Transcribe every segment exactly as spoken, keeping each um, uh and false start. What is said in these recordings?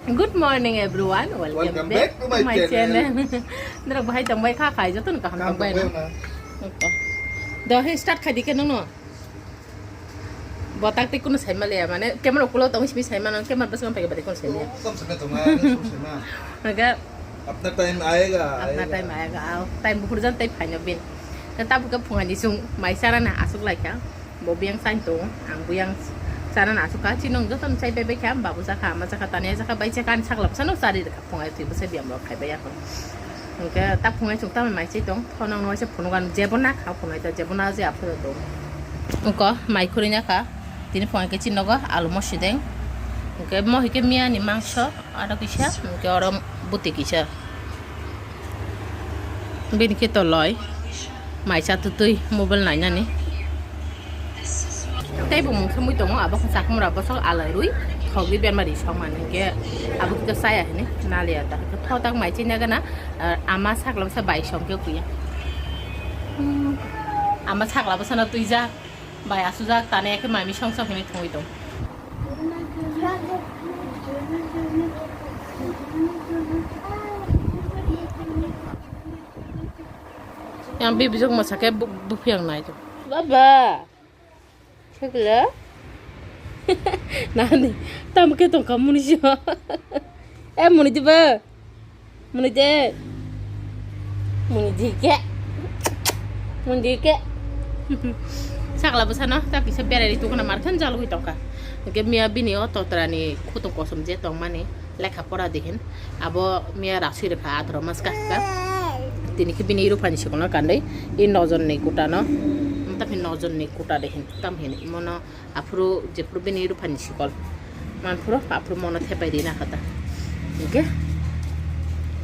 Good morning everyone, welcome, welcome back, back to my, my channel, channel. Norok bahai tongbai kha khai, joto no kaham tongbai na? Kaham tongbai na. Okay. Do he start khai di khe nono. Botak tei kuno sai maliya, mane camera ukulo tong simi sai mano, camera bwskango paikha bari kuno sai maliya. Oh, kam sai tong ma, kam sai ma. Naga. Apna time aayega, apna aayega. Time aayega, ao. Time bukur jan tei phaino bin. Tei tabuk khe phungai ni chwng mai chara na aswk lai kha. Bo biyang chai tongo, ang biyang chana na aswk kha, chini wng jotono chai bai bai kha, babu chakha, ama chakha, tani chakha, bai chakha, ani sakla bwsano chari rwkha, phungai twi bwsai biyang rok khai bai ya kho. Hwnkhe ta phungai chwng tamni mai chai tong, thono wngno waisa phunukha, jebo na kha phunai ta, jebo na je aphuru tong. Wngkho mai khurui na kha, tini phungai khe chini nogo alu mosideng, hwnkhe mo hwnkhe miya ni mangso. Aro kisa, hwnkhe oro bwtwi kisa. Bini khe to loi, mai cha twtwi mobile nainani. Tei bo mungsa mui tongo, abo khe chakhumra bosok alai rwi, thokgwi berma ri sokmani hwnkhe abo khe to chaya hini naliya ta. Thotak mai chini gana, ah, ama sakla bwsa bai songkhe kuya. Hmm, ama sakla bwsano twijak, bai asujak, tani khe mai mi song song hini thungwi tong. Yang bibijok masa khe bu-, buphiyang nai to. Baba. Chakla. Nani, tam khe tongkha muni jo. Eh, muni diba? Muni de. Muni dike. Muni dike. Sakla bwsano ta kisa berai ri tukuna markhan jalugwi tongkha. Hwnkhe miya bini o totrani khutung kosom je tongmani lekha pora dihin. Abo miya rasui rwkha atharoh mas kahka. Tini khe bini ruphani sikolno kanwi i nojonni kutano. Tamhi nojonni kuta dihin. Tamhin imono Aphuru jephuru bini ruphani sikol manphuru, aphuru mono thepai rina kha ta. Hingke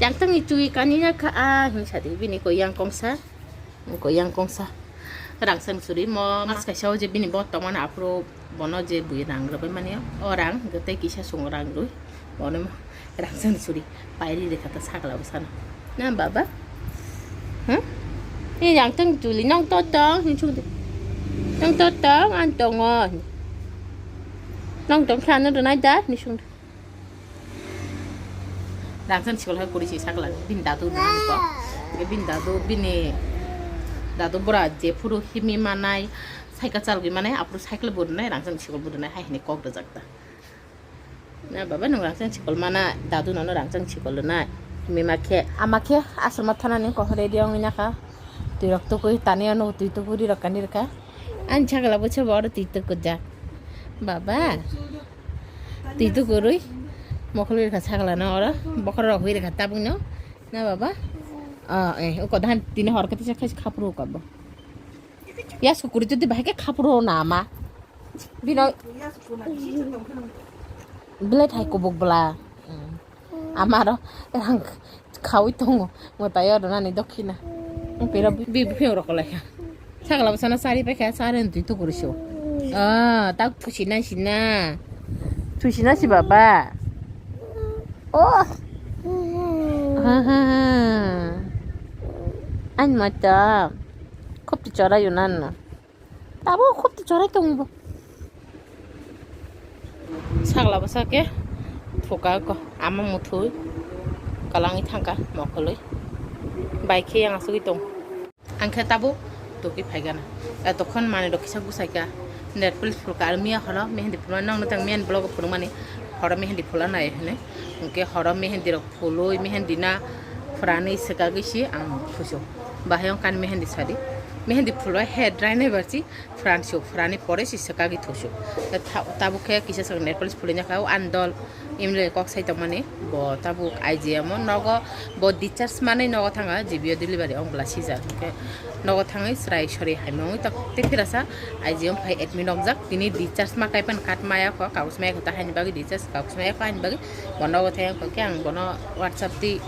yang tangni twi kani ya kha a hing sadi bini ko yang kongsa, ko yang kongsa. Rangchak ni suri mo mas kaisa o je bini bo tongmani aphuru bono je bui rang rwbai mani o rang hingke tei kisa sung rang rwi. Bono rangchak ni suri pairi rikha ta sakla bwsano. Na baba? Huh? Ni rangchak ni suri nong to tong hin sung de. Nong to tong an tongo. Nong tong kha no donai da ni sung de. Rangchak ni sikol hai kuri si sakla bini dadu donai ko. Bini dadu bini dadu bora jephuru himi manai saika chalgwi manai aphuru cycle bo donai rangchak ni sikol bo donai hai hini kok rwjak ta. Na baba, nwng rangchak sikol mana, dadu nono rangchak sikol na. Mima khe, ama khe aswrwma thanani kok ready wngwi nakha. Twi rok tukui tani ano twi tukui ri rok kani rwkha. Ani sakla bo sabo oro twi tukujak. Baba. Twi tukurwi mokol wi rwkha sakla no oro. Bokhorok rok hui rwkha tabuk no. Na baba? Ah, eh, uko dhan tini hor khe tisa khaisi khapru uko bo. Ya sukuri tu bahai khe khapru na ama. Bino blade hai kubuk bla. Amaro rang khawi tongo. Mo tayo rona ni dokhina. Pero bi bi pheo rok lai kha. Sakla bwsano sari pai kha, sari ntwi tukur sio. Ah, tak thusi nai sina. Thusi nai si baba. Oh. Ha ha ha. An mata. Khop tu chora yunan no. Tabo khop tu chorai tong bo. Sakla bwsa khe thuka ko ama muthwi kalangwi thangkha mokolwi. Bai khe yang asugwi tong. Ang khe tabo tokwi phaigana. Etokhon manwi rok kisa gusaikha. Net polish phulka aro miya horo mehendi phulmani nokno tang miya ni vlog o phunukmani horo mehendi phulna nai hwnwi. Hwnkhe horo mehendi rok phulwi mehendi na phwranwi swkagwi si ang thusu. Bahai wngkha ani mehendi sadi. Mehendi phulwi hair dry nai barsi. Phuran sio, phurani pore si swkagwi thusu. Tha-, tabuk khe kisa swk nail polish phulwi nakha, o ani dol imle kok sai tongmani, bo tabuk I G M o nogo, bo discharge manwi nogo thanga, G B o delivery ong bwla seizure. Hwnkhe nogo thangwi chwrai sori haimungwi tok tei phirasa I G M phai admit nokjak, tini discharge ma kaipan card maya kho, kagoz maya kho, ta haini bagwi discharge kagoz maya kho haini bagwi, bo nogo thang khe ang bono WhatsApp twi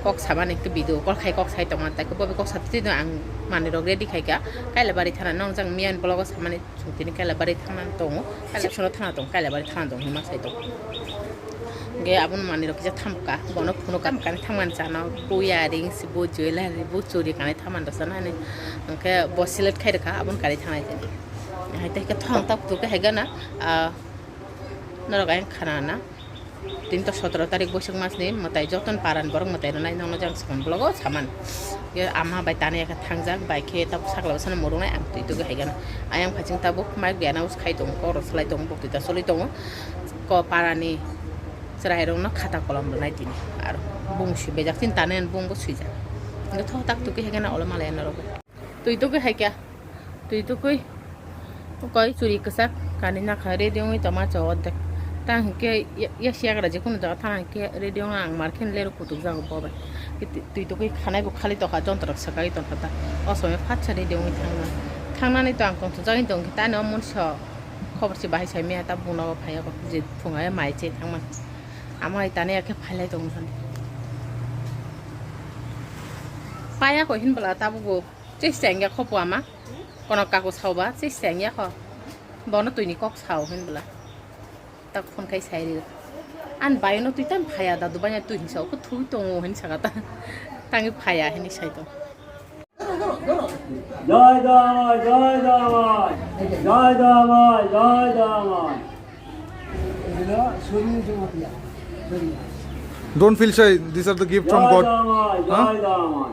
kok samani, video call khai kok sai tongmani, tai khe bo kok sa twi ang manwi rok ready khai kha, Kailabari thana nokjak miyan blogo samani. Chwng tini Kailabari thangna tongo, Kailabari thangna tongo, Kailabari thangna tongo hinma sai tongo. Hwnkhe abono manwi rok kisa thamkha, bono phunukha, kani thangmani chana, bo earrings, bo jewellery, bo churi kani thangmani rok chana hinwi. Hwnkhe bo select khai rwkha, abono kani thangnai tini. Hai tei khe thong tak kutuk khe hai gana, ah, norok ayang khana na. Tini to sotoro tarik Boisakh mas ni mwtai, joton paran borok mwtai rwnai, nono jang sakani vlog o saman. Ye ama bai tani yakhe thangjak, bai khe tabuk sakla bwsano murungnai, ang twi tugwi hai gana. Ayang phaiching tabuk mic bai announce khai tongo, kok rw slai tongo, boktwita choli tongo. Ko parani chwrairokno khata kolom rwnai tini. Aro bung sui bejak, chini tani ani bung bo swijak. Hwnkhe tho tak tugwi hai gana, olo malai norok. Twi tugwi hai kya? Twi tugwi. Koi churi kwchak kanwi nakha, ready wngwi tongma cha ordek. Tang hinkhe ya, ya siyagra jikunu jaga thang hinkhe ready wngwi ang mar khe lerwi kutuk jago bo bai. Twi, twi tugwi khanai bo khali tokha, jontro swkagwi tongkha ta. O somoi phatsa ready wngwi thangna. Thangnani to ang tongthokjagwi tongkhe tani o munso khobor se bahai sai miya ta bunogo phaiya kho je phunga mai che thangmani. Ama hai tani yakhe phailai tongmani. Paya kho hinbwla tabuk bo. Chis chengya kho pua ma. Kono kaku sao ba, chis chengya kho. Bono twini kok sao hinbwla. Tak phone khai sai ri. An bayono twi tam phaya da, dubai twi hinsa ko thui tongo hin saka ta. Tangi phaya hini sai to. Jai Dawai, Jai Dawai, Jai Dawai, Jai Dawai. Don't feel shy. These are the gift from Jai God. Dawai, Huh? Jai Dawai.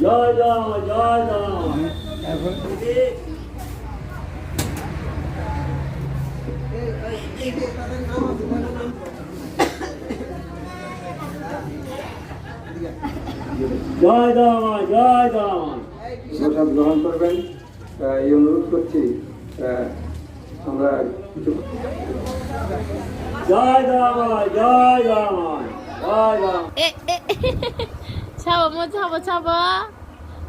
জয় রাম, জয় রাম। জয় রাম, জয় রাম। প্রসাদ গ্রহণ করবেন। আহ, এই অনুরোধ করছি, আহ, আমরা কিছু জয় রাম, জয় রাম, জয় Ram. Eh, eh. Chabo mo, chabo, chabo.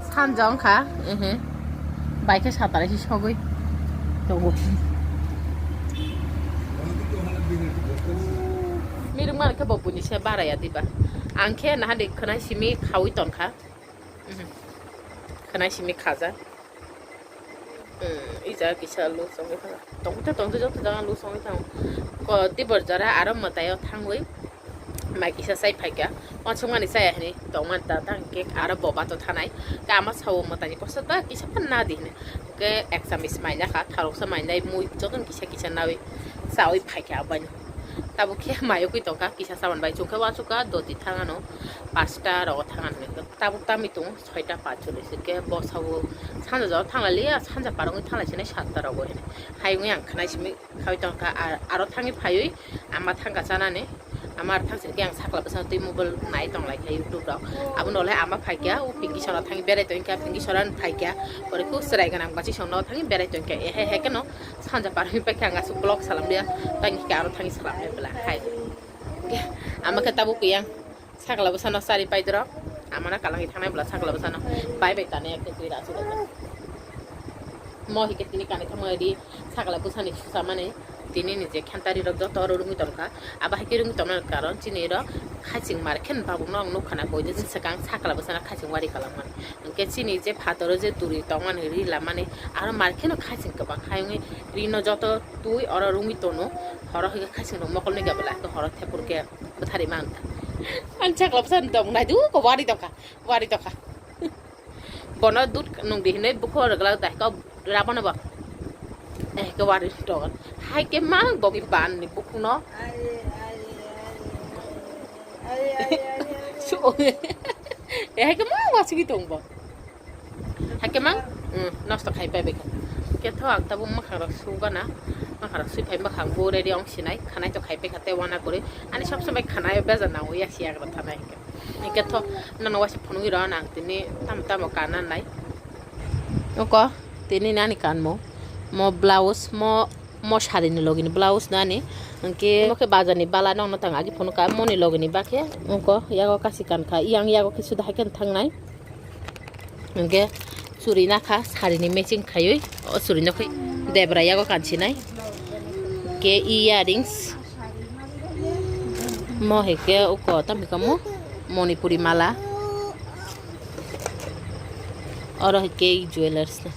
Sanja wngkha. Ehe. Bai khe satara si sogwi tongo. Mirwk mani khe bo buini se baraya diba. Ang khe naha de khwnai simi khaui tongkha. Mhm. Khwnai simi khaja. Hmm, ija kisa lu songwi thango. Tongte tongte joto jaga lu songwi thango. Ko tibor jora aro mwtaio thangwi mai kisa chai phaikha. Wansukmani chaya hinwi tongmani ta tang khe aro boba to thanai. Khe ama sao mwtaini kosto ta kisa phan na di hinwi. Khe ekchamis mai nakha, tharoksa mai nai mui jotono kisa kisa nawi chawi phaikha abaino. Tabuk khe mayokwi tongkha kisa saman bai chukhe wansukha doti thangano pasta rogo thangano. Tabuk tami tongo soita paancholish, hinkhe bosao sanja jora thanglailiya, sanja par wngwi thanglaisini satta rogo hinwi. Hai wngwi ang khwnai simi khaui tongkha, ar-, aro thangwi phaiwi ama thangkha chanani. Ama aro thangsinkhe ang sakla bwsano twi mobile nai tonglaikha YouTube rok. Abono le ama phaikha, o Pinky sora thangwi berai tongkha, Pinky sora phaikha. Pore khe chwrai gwnang bachwi songno thangwi berai tongkha. Ehe he kheno sanja par wngwi paikha, ang aswk vlog salamliya, tang hinkhe aro thangwi salamlai bwla hai. Ama khe tabuk kuyang. Sakla bwsano chari paidorok, amana kalangwi thangnai bwla sakla bwsano bai bai tanwi ekdom twi rasu. Mo hike tini kanwi thangma di sakla bwsani susamani tini ni je khentari rok joto oro rungwi tongkha. Abo hai khe rungwi tongmani karon chini ro khaching mar khe babuk no ang nukha na koi din swkang sakla bwsano khaching wari kalangmani. Hwnkhe chini je phataro je turi tongmani ri lamani aro mar kheno khaching kwbang hai wngwi ri no joto twi oro rungwi tono. Horo hike khaching rok mokol nwi gabala horo thepur khe. Bwthari man. Ang chakla bwsa dong nai du ko wari tongkha, wari tongkha. Bono dud nung di hinui bukho rwgla da ko rabano bo. Eh, ko wari tong. Hai ke mang bo ki ban ni bukhuno. So, eh, hai ke mang wasigi tong bo. Hakhe mang, mm, nosto khai pai bai kha. Khe tho ang tabuk mwkhang rok su gana, mwkhang rok sui phai mwkhang bo ready ong sinai, khanai to khai pai kha tei wana kwrwi. Ani sob somai khanai o bejal nango ya siya gra thanai hinkhe. Hinkhe tho nono waisa phunugwi rw nang tini tamo tamo kana nai. Oko tini nani kanmo, mo blouse, mo, mo sari ni logi ni blouse nani. Hinkhe mo khe bazar ni bala nokno tang agi phunukha, moni logi ni bakhe. Oko yago kasi kankha, yang yago khe suda haikhe thangnai. Hingke churi nakha, sarini matching khaiwi, o churi nokhe debra yago kansinai. Hingke earrings, mo hingke uko tamo hingke mo Manipuri mala. Oro hingke jewellers ni.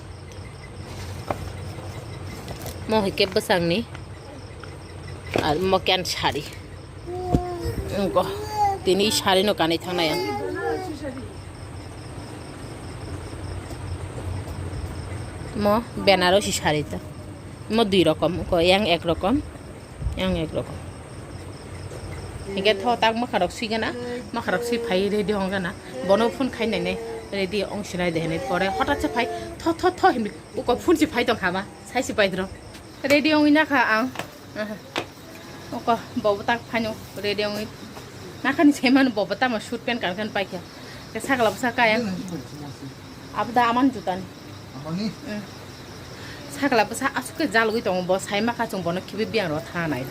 Mo hingke bwsangni, ar mo khe ani sari. Wngkha, tini sari no kanwi thangnai ang. Mo Benarasi sari to. Mo dui rokom, ko yang ek rokom, yang ek rokom. Hingke tho tak makharok sui gana, makharok sui phai ready hong gana. Bono phone khai nai nai, ready ong sinai de hinui pore hotat se phai, tho, tho, tho hinui uko phone si phai tong kha ma, sai si pai dro. Ready ong ina kha ang. Aha. Oko, bobo tak phano ready ongwi. Nakhani se mano bobo tamo suit pant kan kan paikha. Ke sakla bwsa kaya. Abda aman jutani. Amani? Mm. Sakla bwsa asuk ke jalwi tongo bo sai makha chung bono khibi biang ro thana nai.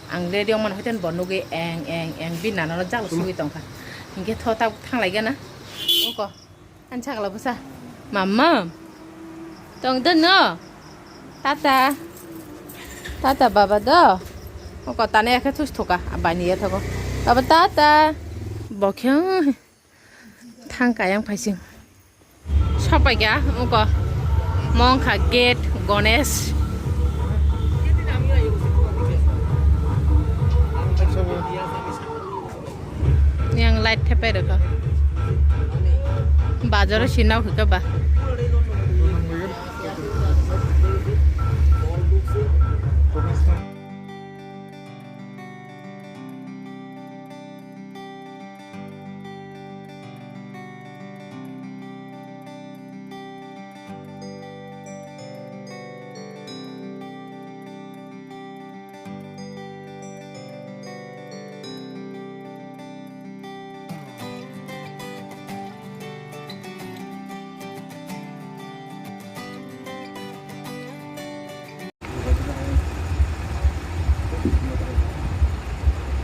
Ang ready ongman hoiten bo nugwi eng, eng, eng bi nana no jalo sugwi tongkha. Hingke tho ta thanglai gana. Oko. Ani sakla bwsa. Mama. Tong dono. Tata. Tata baba do. Oko tane yakhe thus thoka. Abani ya thogo. Baba tata. Bokhe. Thang kayang phaising. Sopai ga. Oko. Mongkha gate Ganesh. Yang light thepai rwkha. Bazaro si nao hwnkha ba.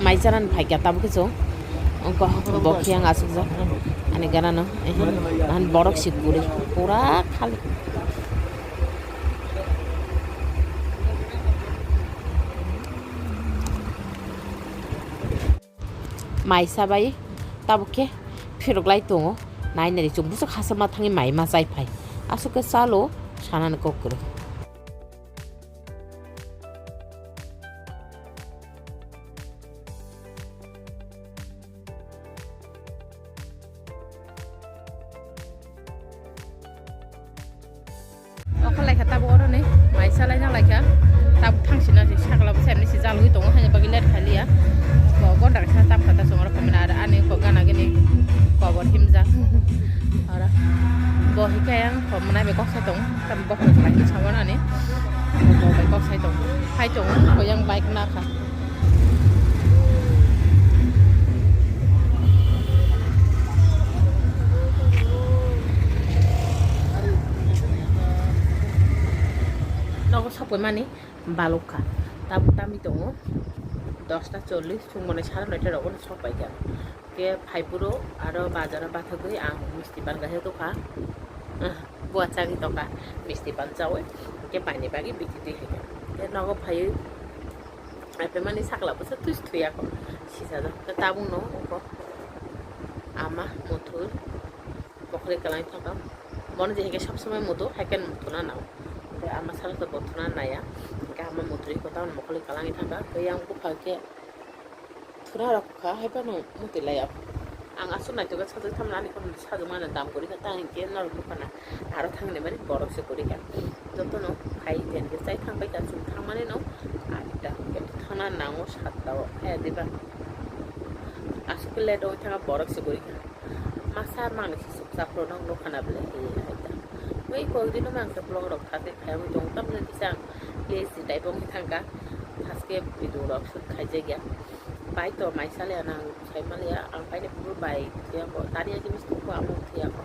Mai chanani phaikha tabuk khe chwng. Ongko bokhe ang asukjak. Ani ganano, ehe, nahan borok si kwrwi. Pura khali. Mai sabai tabuk khe phirok lai tongo. Nai nai chwng bwswk hachal ma thangwi mai ma chai phai. Aswk khe chalo sanani kok kwrwi. Okhor laikha tabuk oro ni mai salai na laikha. Tabuk thang sina si sakla bwsa ni si jalwi tongo, hani bagwi let khaliya. Bo gonda kaisa tam kha ta songro khamina, ar ani ko gana gini kobor himjak. Ora bo hikai ang ko mwnai bai kok sai tong, tam bok rok lai sama nani. Bo bai kok sai tong. Hai tong ko yang bike na kha. Nogo sokoi mani balok kha. Tabuk tami tongo dosta chollish, chwng mwnai sara noita rogo no sok pai kha. Ke phai phuru aro bazar o bathagwi ang misti pan gaisa tokha. Bua chagwi tongkha, misti pan chawi. Ke paini bagwi biti twi hai kha. Ke nogo phaiwi Aphemani sakla bwsa twis thuya kho, sisajak. Tabukno ungkho ama muthur, mokhorwi kwlangwi thangkha. Bono je hwnkhe sob somoi mutu, haikhe muthuna nango. Tei ama sakla bo thuna naiya, hwnkhe ama muthurwi kho, tamoni mokhorwi kwlangwi thangkha. Tei yang bupha khe thuna rok kha, haiphano mutwi laiya. Ang aswk naitugwi sajak, tamni ani khorang sajak mano dam kwrwi kha, ta hinkhe norok buphana aro thangni mani borok se kwrwi kha. Jotono phai jen khe chai thang bai kha, chwng thang mani no aita khe thangna nango satta o, he diba? Aswk khe late wngwi thangkha, borok se kwrwi kha. Masa mangni se chukchak phuru nang nukha na bwle, he aita. Ui koi dino mangsa vlog rok thasik phaiwi tongo, tamni kisa ang lazy type wngwi thangkha, thaske video rok shoot khaijakya. Bai to mai salya nang. Sai maliya, ang paine phuru bai thuyakho, tani agi misti kho amo thuyakho,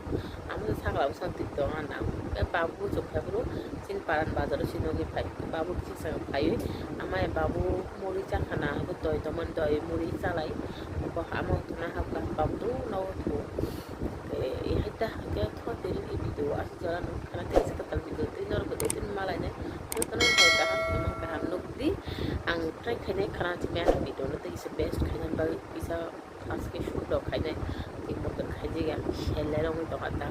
amo sakla bwsang twi tongo nang. E babu chuk phai phuru chini paran bazaro si nugwi phai, babu kisa phaiwi ama e babu muri chakhana, abo doi tongmani doi muri chalai, amo thuna habkha, babu dunu nogo thu. E hai ta hwnkhe tho tini video aswk jora nung khana tei se kwtal video tei norok bo tei tini malainai jotono hoi kaham, imang kaham nukdi. Ang try khainai khana chimya video no tei se best khainani bagwi kisa. Aske shoot rok khainai, tik motong khaijak ya, seller rok wng tongkha ta.